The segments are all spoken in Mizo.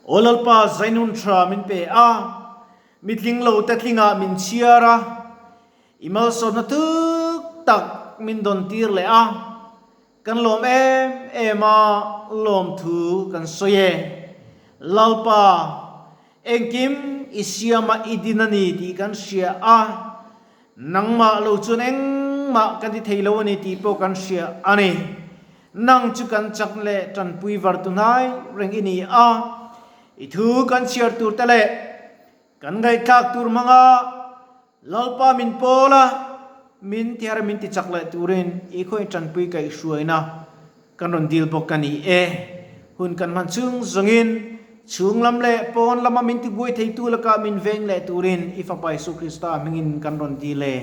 Aw Lalpa, zainun tha min pe a, mi tling lo te tlingah min chhiar a, i malsawmna tuk tak min dawn tir leh a, kan lawm em em a, lawmthu kan sawi e. Lalpa, engkim i siama i din a ni tih kan hria a, Nangmah lo chuan engmah kan ti thei lo a ni tih pawh kan hria a ni. Nang chu kan chak leh tanpui var tu hnai reng i ni a, i thu kan chhiar tur te leh kan ngaihthlak tur hmanga Lalpa min pawl a, min tihar a min ti chak leh turin i khawiin tanpui kaihhruaina Kan rawn dil bawk a ni e. Hun kan hman chung zawngin chhung lam leh pawn lama min tibuai theitu lakah min veng leh turin i Fapa Isu Krista hmingin kan rawn dil e.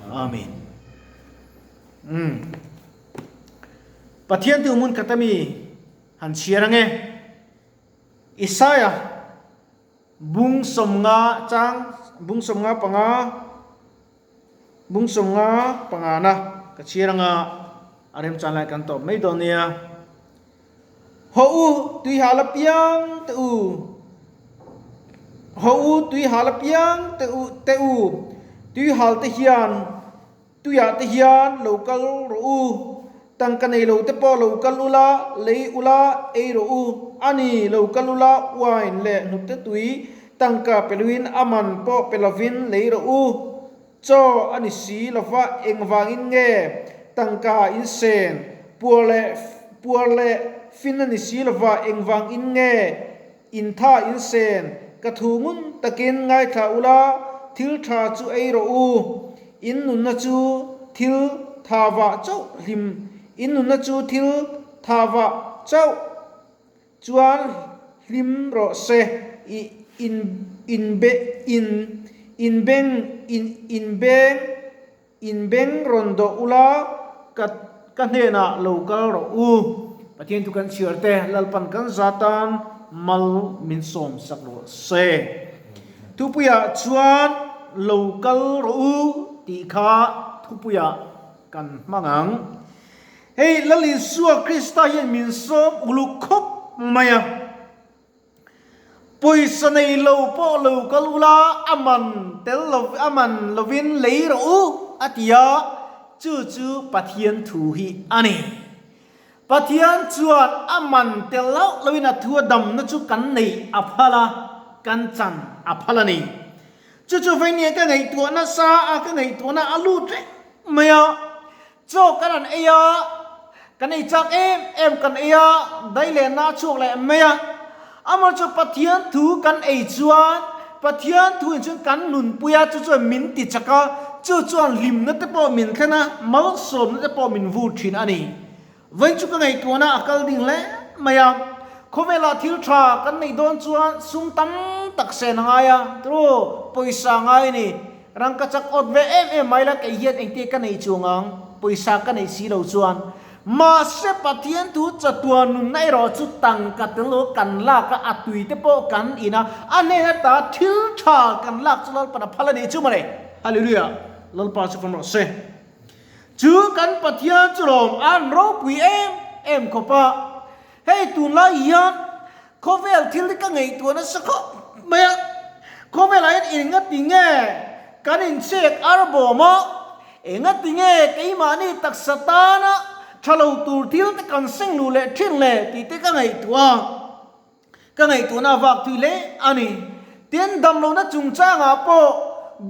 Amen. Umm. Pathian tu hmun khat ami han chhiar ange. Isaiah bung 50 chang bung 55. Bung 50 pangana ka chhiar anga a remchan lai kan tawp mai dawn nia. Haw u tui hal apiang te u, haw u tui hal apiang te u te u, tui hal te hian tuiah te hian lo kal rawh u, tangka nei lo te pawh lo kal ula, lei ula, ei rawh u, a ni lo kal ula wine leh hnute tui Tangka pe luin a man pawh pe lovin lei rawh u. Chaw a ni si lova engvangin nge tangka in sen? Puar leh puar leh fin a ni si lova engvangin nge in tha in sen? Ka thu ngun takin ngaithla ula, thil tha chu ei rawh u. In nunna chu thil tha vah chauh hlim In nunna chu thil tha vah chauh. Chuan hlim rawh se, i in in be in in beng in in beng in beng rawn dawh ula ka ka hnenah lo kal rawh u. Pathian thu kan chhiar te Lalpan kan za tan mal min sawm sak rawh se. Thupuiah chuan lo kal rawh u tih kha thupuiah kan hmang ang. Hei Lal Isua Krista hian min sawm uluk khawp mai a, pawisa nei lo pawh lo kal ula a man tel lo a man lovin lei rawh u a ti a, chu chu Pathian thu hi a ni. Pathian chuan a man tel loh loin a thu a damna chu kan nei a phal a, kan chan a phal a ni. Chu chu veinia ka ngaihtuah nasa a, ka ngaihtuahna a lut reng mai a. Chaw kan han ei a, kan ei chak em em kan ei a, dai leh na a chhuak leh mai a. Amaherawhchu chu Pathian thu kan ei chuan, Pathian thu in chuan kan nunpui a, chu chuan min ti chak a, chu chuan hlimna te pawh min thlen a, malsawmna te pawh min vur thin a ni. Vawiin chu ka ngaihtuahna a kal ding hle mai a, khawvelah thil tha kan neih dawn chuan sum tam tak sen a ngai a, turu pawisa a ngai a ni. Rangkachak awt ve em em mai la kei hian engtia ka neih chuang ang, pawisa ka neih si lo chuan. Mahse Pathian thu chatuan nunna erawh chu tangka tel lo kan lak a, a tui te pawh kan in a, a hnen ata thil tha kan lak chu Lalpan a phal a nih chu mawle. Hallelujah! Lalpa chu fam rawh se. Chu kan Pathian chu lawm an ropui em em khawp a, hei tunlai hian khawvel thil hi ka ngaihtuah nasa khawp mai a, khawvelah hian engati nge kan inchek ar bawm a, engati nge keimahni taksa tana tha lo tur thil te kan seng luh leh thin le tih te ka ngaihtuah a. Ka ngaihtuahna a vak thui hle a ni. Tin, damlohna chungchangah pawh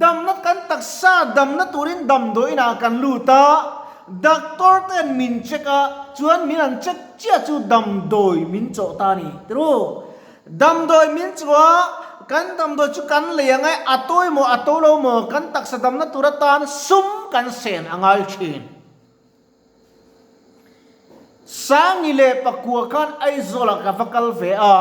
damna kan taksa damna turin damdawiinah kan lut a, doctor ten min check a, chuan min an check chiah chu damdawi min chawh ta a ni. Tiru, damdawi min chawh a, kan damdawi chu kan lei ang e, a tawi maw a to lo maw kan taksa damna tur atan sum kan sen a ngai thin. Sangi leh Pakua khan Aizawlah ka va kal ve a,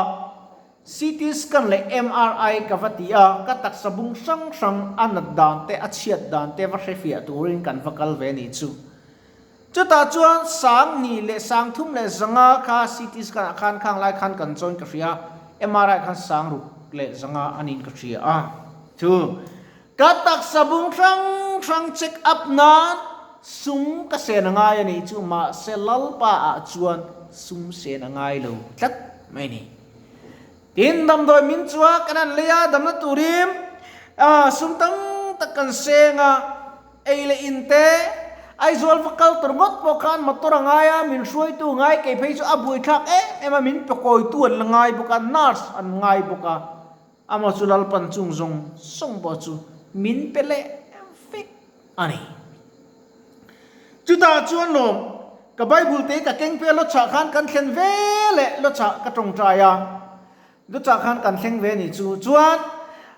CT scan leh MRI ka va ti a, ka taksa bung hrang hrang a nat dan te a chhiat dan te va hrefiah turin kan va kal ve ni chu. Chutah chuan Sangni leh Sangthum leh Zanga kha CT scan ah khan khang lai khan kan join ka hria a, MRI khan Sangruk leh Zanga a niin ka hria a. Chu. Ka taksa bung hrang hrang check up nan sum ka sen a ngai a nih chu, mahse Lalpa ah chuan sum sen a ngai lo tlat mai a ni. Tin, damdawi min chua kan han lei a, damna turin sum tam tak kan seng a, ei leh in te, Aizawl va kal tur ngawt pawh khan motor a ngai a, min hruaitu ngai kei phei chu a buaithlak em em a, min pekawitu an la ngai bawk a, nurse an ngai bawk a, amah chu Lalpan chung zawng zawng pawh chu min pe leh vek a ni. Chutah chuan lawm, ka Bible te ka keng phei a, Lawchah khan kan thlen ve leh Lawchah ka tawngtai a, Lawchah khan kan thleng ve ni chu. Chuan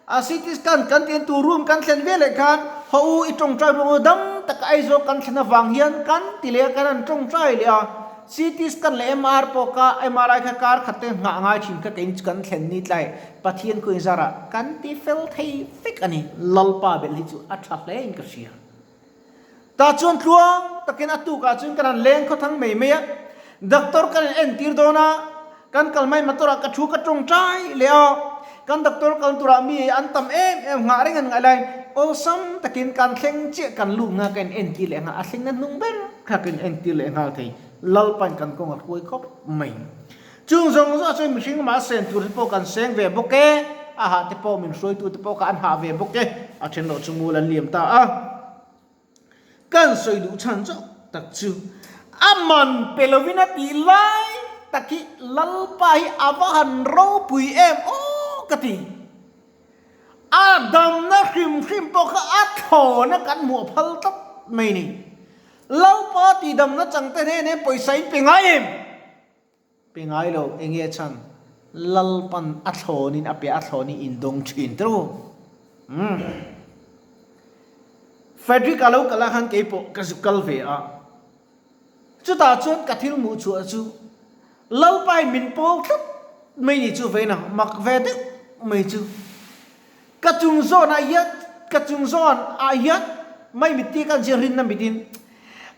a CT scan kan tih tur room kan thlen ve leh khan haw u i tawngtai ruang u dam taka Aizawl kan thlen avang hian kan ti leh a, kan han tawngtai leh a. CT scan leh MR pawh kha MRI kha kar khat te nghah ngai thin kha kei chu kan thlen ni tlai Pathian kawng zarah kan ti fel thei vek a ni. Lalpa belh hi chu a tha hle in ka hria. Tah chuan tluang takin a tukah chuan kan han leng khawthang mai mai a, doctor kan in entir dawn a, kan kal mai motor ah ka thu ka tawngtai leh a, kan doctor kal turah mi an tam em em nghah reng an ngaih laiin awlsam takin kan thleng chiah kan lut nghal ka in entir leh nghal, a thlengna hnung ber kha ka in entir leh nghal thei, Lalpain kan kawng a hruai khawp mai. Chung zawng zawng chuan mihring mah sen tur te pawh kan seng ve bawk e, a hah te pawh min hruaitu te pawh kha an hah ve bawk e, a then loh chu ngul an liam ta a. Kan sawi duh chhan zawk tak chu a man pe lovin a tih lai tak hi Lalpa hi a va han ropui em aw ka ti. A damna hrim hrim pawh kha a thlawna kan hmuh phal tlat mai ni. Lalpa tihdamna changte hnen hian pawisa in pe ngai em? Pe ngai lo, enge a chhan? Lalpan a thlawnin a pe, a thlawnin in dawng thin teuh u. Umm. Frederick a lo kal ah khan keipawh ka zu kal ve a. Chutah chuan ka thil hmuh chhuah chu Lalpa in min pawl tlat mai ni chu vein a mak ve deuh mai chu. Ka chung zawn ah hian, ka chung zawn ah hian mai mitti ka zir rinna mitin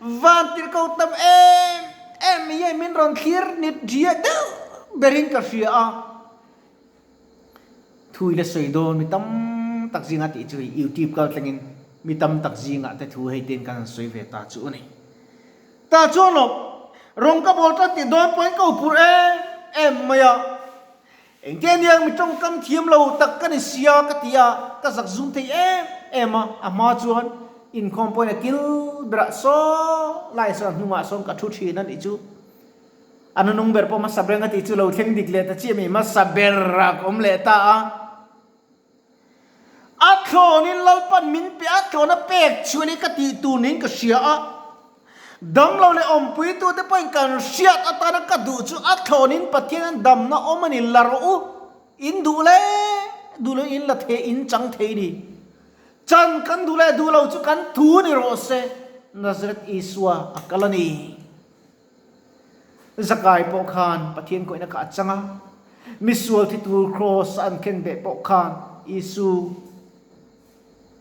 van tir ko tam em em mai hian min rawn thlir nit riah deuh berin ka hria a. Thu ila sawi dawn mi tam tak zinga tih chu hei YouTube kal tlengin mi tam tak zingah te thu hei ten kan han sawi ve ta chu a ni. Ta chuan lo rawng ka bawl tan tih dawn pawhin ka upur em em mai a. Engtia aniang mi tawngkam thiam lo tak ka ni sia ka ti a, ka zak zum thei em em a, a hma chuan inkhawm pawhin a kil berah saw lai sawn a hnungah sawn ka thu thin a nih chu. A nunung ber pawh hmasa ber ang a tih chu lo thleng dik leh ta chiah mai, hmasa berah ka awm leh ta a. A thlawnin Lalpan min pe a, thlawn a pek chhuah hi ka tih tur niin ka hria a. Damlo leh awmpuitute pawhin kan hriat atana ka duh chu a thlawnin Pathianin damna awm a ni la rawh u, in duh le duh lo in la thei in chang thei ni. Chan kan duh leh duh lo chu kan thu ni rawh se, Nazareth Isua a kal a ni. Zakai pawh khan Pathian kawihna kha a chang a, misual thi tur kraws a an khen beh pawh khan Isu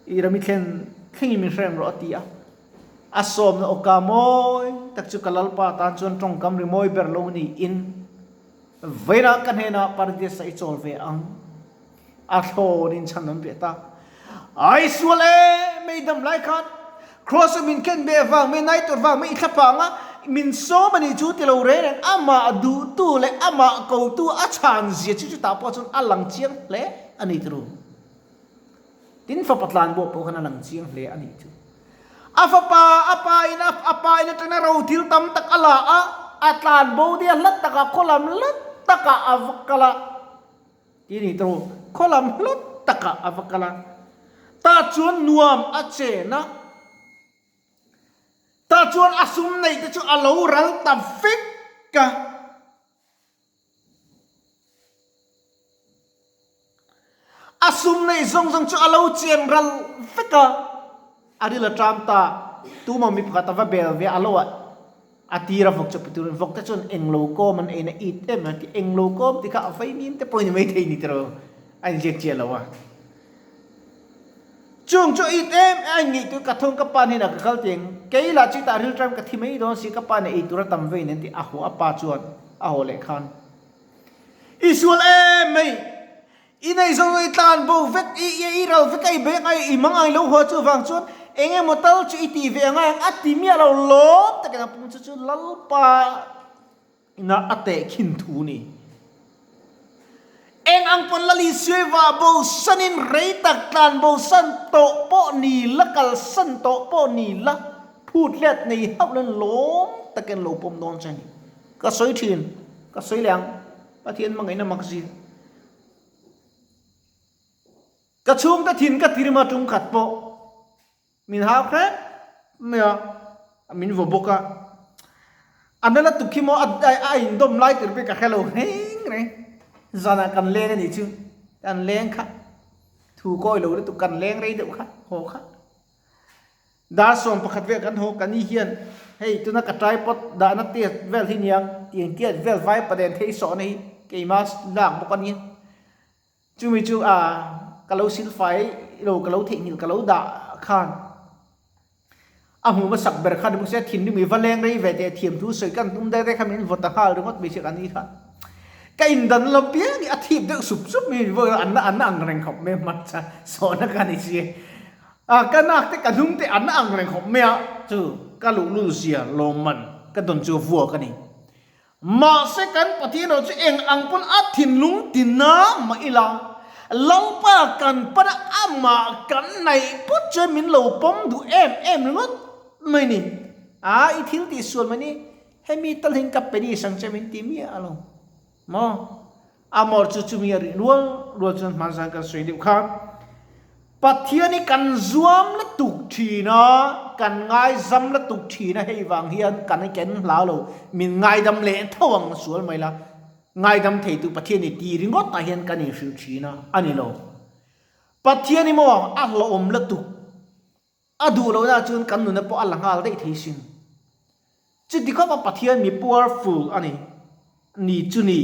i rami thlen thlengin min hreng rawh a ti a. A sawmna awka mawi tak chu ka Lalpa tan chuan tawngkam ri mawi ber lo niin vawiinah ka hnenah Paradis-ah i chawl ve ang. A thlawnin chhan an beh ta. Ai sual e, mei dam lai khan Kraws a min khen beh vang, mei nai tur vang, mei i thlapang a, min sawm a nih chu ti lo reng reng, amah duhtu leh amah kotu a chhan zia chu chutah pawh chuan a lang chiang hle a ni turu. Tin fapa tlan buah pawh khan a lang chiang hle a nih chu. A fapa a pa in a a pa in atanga ro thil tam tak a la a, a tlan bo deuh a hlat takah khawlam hlat takah a va kal a. Ti ni tawh khaw lam hlat takah a va kal a, tah chuan nuam a chen a, tah chuan a sum neih te chu a lo ral ta vek a. A sum neih zawng zawng chu a lo chen ral vek a, a ril a ṭam ta, tumah mi pakhat a va bel ve a, a lo ah. A tir a vawk chu pi turin vawk te chuan englo kawm an eina it em a ti englo kawm ti kha a vaimim te pawhin mai thei ni tiraw a inziak chiah lo a. Chung chu it em a in ngei tur ka thawng ka pa hnenah ka kal tiang kei lah chu tah rilṭam ka thi mai dawn si ka pa nen ei tur a tam vei nen ti a haw a pa chuan a haw leh khan i sual em mai I nei zawng i tlan bo vek, i i ral vek a, i beng a, i mang ang i lo haw chuvang chuan eng emaw tal chu i tih ve angai ang a ti miah lo lawm takin a pum chu chu Lalpa ina a tehkhin thu ni. Eng ang pawn Lal Isua vah bosanin rei tak tlan bosan tawh pawh ni la, kalsan tawh pawh ni la, phut let nei hauh len lawm takin lo pawm dawn che a ni. Ka sawi thin, ka sawi leh ang, Pathian hmangaihna mak zia. Ka chhungte thin ka tirima tum khat pawh Min hau hrep mai a, min vaw bawk a. A nala tuk hi maw a indawm lai tur pawh ka hre lo reng reng. Zanah kan leng a nih chu, kan leng kha thu kawi lo lutuk kan leng rei deuh kha, haw kha. Dar 11 vel kan haw, ka ni hian hei tuna ka tripod dahna test vel hi niang, tiang tiat vel vai paden thei sawhna hi keima lak bawk a nia. Chumi chu a ka lo silfai lo ka lo theihnghilh ka lo dah khan a hmu hmasak ber khan mahse thinrim i va leng rei ve teh thiam thu sawi kan tum daih daih kha min vawt ta nghal ringawt mai chiah ka ni kha. Ka indan lo piang i a thip deuh sup sup mai min vawi an an ang reng khawp mai hmarcha sawhna ka ni si a ka nak te ka hnung te an ang reng khawp mai a chu ka luhlul zia lawmman ka dawn chu vuak a ni. Mahse kan Pathian erawh chu eng ang pawn a thinlung tina mah ila, Lalpa kan pana amah kan naih phawt chuan min lo pawm duh em em ringawt mai ni. A, i thil tih sual mai ni, hemi tal hian ka pe ni sang che min ti miah lo maw? Amor chu chumi a rih rual rual chuan hmanzan kan sawi deuh kha. Pathian hi kan zuam lutuk thin a, kan ngaizam lutuk thin a, hei vang hian kan ken hlau lo, min ngaidam leh tho ang sual mai la, ngaidam theitu Pathian hi ti ringawt ah hian kan inhrilh thin a, a ni lo. Pathian hi maw a hlauhawm lutuk. A duh lohna chuan kan nuna pawh a la nghal daih thei sin. Chuti khawpa Pathian mi powerful a ni, ni chu ni,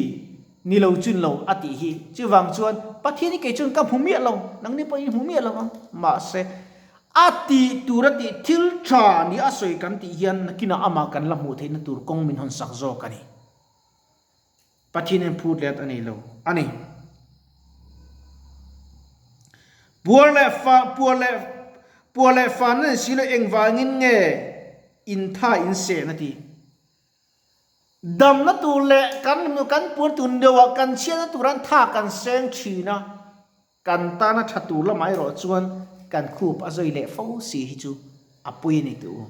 ni lo chu ni lo a tih hi. Chuvang chuan Pathian hi kei chuan ka hmu miah lo, nangni pawhin i hmu miah lo ang. Mahse, a tih tur a tih thil tha ni a sawi kan tih hian nakinah amah kan la hmuh theihna tur kawng min hawn sak zawk a ni. Pathianin phut let a nei lo a ni. Puar leh fa puar leh puar leh fan a ni si lo engvangin nge intha in sen a ti. Damna tur leh kan kan puar tur ni loah kan chhiatna turan tha kan seng thin a, kan tana tha tur lamah erawh chuan kan khup a zawi leh fo si hi chu a pui a ni tih u.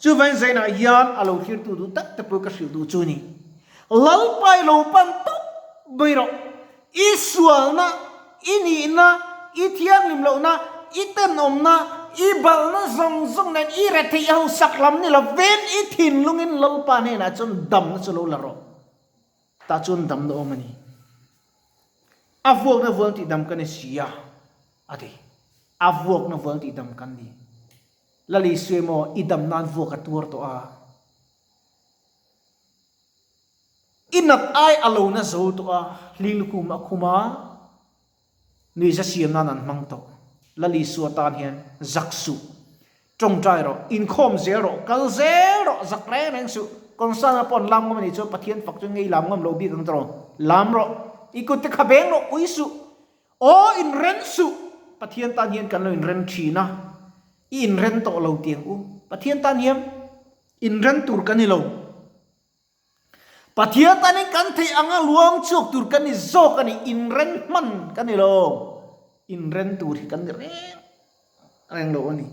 Chuvain Zainah hian a lo hlirtu duh tak te pawh ka hrilh duh chu ni. Lalpa i lo pan tawp mai rawh. I sualna, i nihna, i thianghlim lohna, i tenawmna, i balhna zawng zawng nen i retheih ho sak lam ni lovin i thinlungin Lalpa hnenah chuan damna chu lo la rawh. Tah chuan damna awm a ni. A vuakna vual tih dam ka ni si a, a ti. A vuakna vual tih dam kan ni. Lal Isua emaw i dam nan vuak a tuar tawh a, i nat ai a lo na zo tawh a, hling lukhum a khum a, nuihza siam nan an hmang tawh. Lal Isua tan hian zak suh, tawngtai rawh, inkhawm zel rawh, kal zel rawh, zak reng reng suh. Kawngsana pawh an lam ngam a nih chuan Pathian fak chu ngei lam ngam lo bik ang tawh, lam rawh, i kut te kha beng rawh, ui suh, Aw inren suh, Pathian tan hian kan lo inren thin a, i inren tawh lo tiang u. Pathian tan hian inren tur kan ni lo. Pathian tanin kan theih anga luang chhuak tur kan ni zawk a ni, inren hman kan ni lo. Inren tur hi kan ni reng reng lo a ni.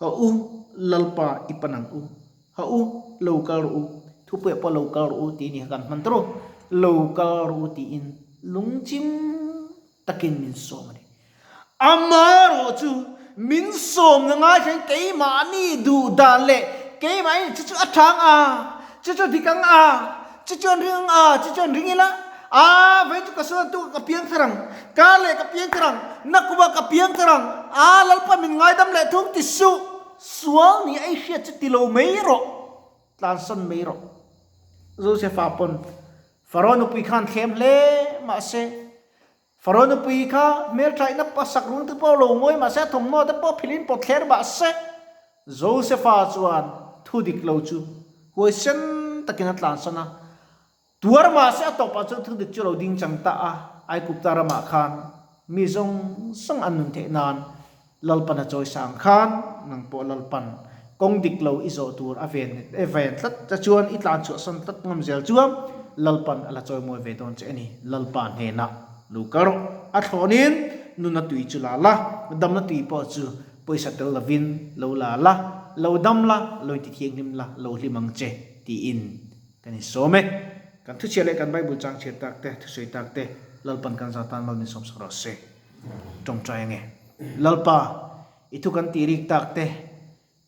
Ha u, Lalpa i pan ang u. Ha u, lo kal rawh u. Thupuiah pawh lo kal rawh u tih ni kha kan hman tawh. Lo kal rawh u tiin lungchim takin min sawm a ni. Amaherawh chu min sawmna ngaithla in keimahni duh dan leh keimahni chu chu a tha ang a, chu chu dik ang a, chu chuan ring ang a, chu chuan ring ila, Aa, vei chu ka sawn tu ka piang thar ang, kar leh ka piang thar ang, nakuma ka piang thar ang, aa, Lalpa min ngaidam leh thung ti suh, sual ni a i hriat chu ti lo mai rawh, tlansan mai rawh. Josefa pawn Faraoh nupui khan thlem hle mahse, Faraoh nupui kha hmelthaihna pasak rung te pawh lo ngawi mahse a thawmhnaw te pawh philhin pawt thler mahse, Josefa chuan thu dik lo chu huaisen takin a tlansan a, Tuar mahse a tawpah chuan thil dik chu lo ding chang ta a, Aigupta ramah khan mi zawng zawng an nun theih nan Lalpan a chawi sang khan nang pawh Lalpan kawng dik lo i zawh tur a ven e ven tlat che chuan i tlan chhuahsan tlat ngam zel chuan Lalpan a la chawimawi ve dawn che a ni Lalpa hnenah. Lo kal rawh. A thlawnin nuna tui chu la la, damna tui pawh chu pawisa tel lovin lo la la, lo dam la, lo intithianghlim la, lo hlim ang che, tiin kan insawm e. Kan thuchhiah leh kan Bible chang chhiar tak te, thusawi tak te Lalpan kan za tan mal min sawm sak rawh se. Tawngtai ange. Lalpa, i thu kan tih rik tak te,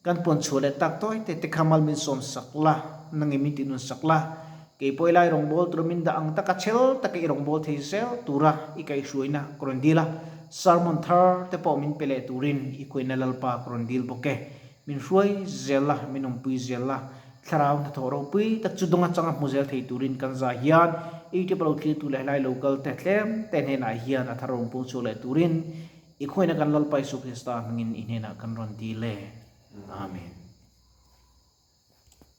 Kan pawn chhuah leh tak tawi te te kha mal min sawm sak la, nangin min tinun sak la, kei pawh i lai rawngbâwl tura min dah ang taka chhel taka i rawngbâwl thei zel tura i kaihhruaina ka rawn dil a, sermon thar te pawh min pe leh turin i khuaina Lalpa ka rawn dil bawk e. Min hruai zel la, min awmpui zel la, thlarau hnathawh ropui tak chu dawnga changa hmu zel thei turin kan za hian YouTube a lo thlirtu leh helai lo kal te tlem te hnenah hian a thar rawn pung chhuak leh turin I khawiina kan Lalpa Isu Krista hmingin i hnenah kan rawn dil e. Amen.